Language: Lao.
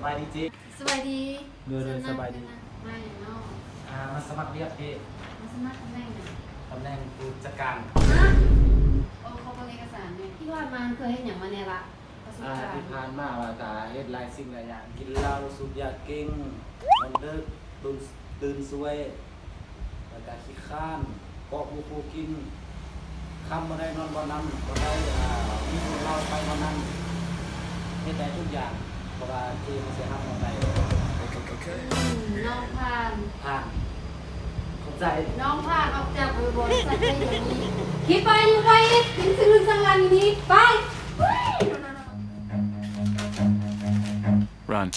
ສະບາຍດີເຈ. ສະບາຍດີ. ໂດຍ ໂດຍ ເຊີນນັ່ງ ສະບາຍດີ. ມາຫຍັງເນາະ? ອ່າ ມາສະໝັກວຽກເຈ. ມາສະໝັກຕຳແໜ່ງຫຍັງ? ຕຳແໜ່ງຜູ້ຈັດການ. ຮະ? ໂອ້ ຂໍເບິ່ງເອກະສານແດ່. ທີ່ຜ່ານມາເຄີຍເຮັດຫຍັງມາແດ່ລະ? ປະສົບການ. ອ່າ ທີ່ຜ່ານມາວ່າກະເຮັດຫຼາຍສິ່ງຫຼາຍຢ່າງ, ກິນເຫຼົ້າ, ສູບຢາເກັງ, ນອນເດິກ, ຕື່ນ ຕື່ນສວຍ, ແລ້ວກະຂີ້ຄ້ານ, ເກາະໝູ່ຄູ່ກິນ, ຄ່ຳບໍ່ໄດ້ນອນບໍ່ນຳ, ບໍ່ໄດ້ ອ່າ ມີຄົນເລົ່າໄປບໍ່ນັ້ນ, ເຮັດໄດ້ທຸກຢ່າງ ເພາະວ່າທີ່ມັນຊິຮັບບໍ່ໄດ້. ອືມ ນ້ອງຜ່ານ. ຜ່ານ. ຂອບໃຈ. ນ້ອງຜ່ານອອກຈາກບໍລິສັດໄດ້ດຽວນີ້. ຂີ່ໄປຢູ່ໄປອີກ ກິນສະເງິນສັງລັນຢູ່ນີ້ ໄປ. Run.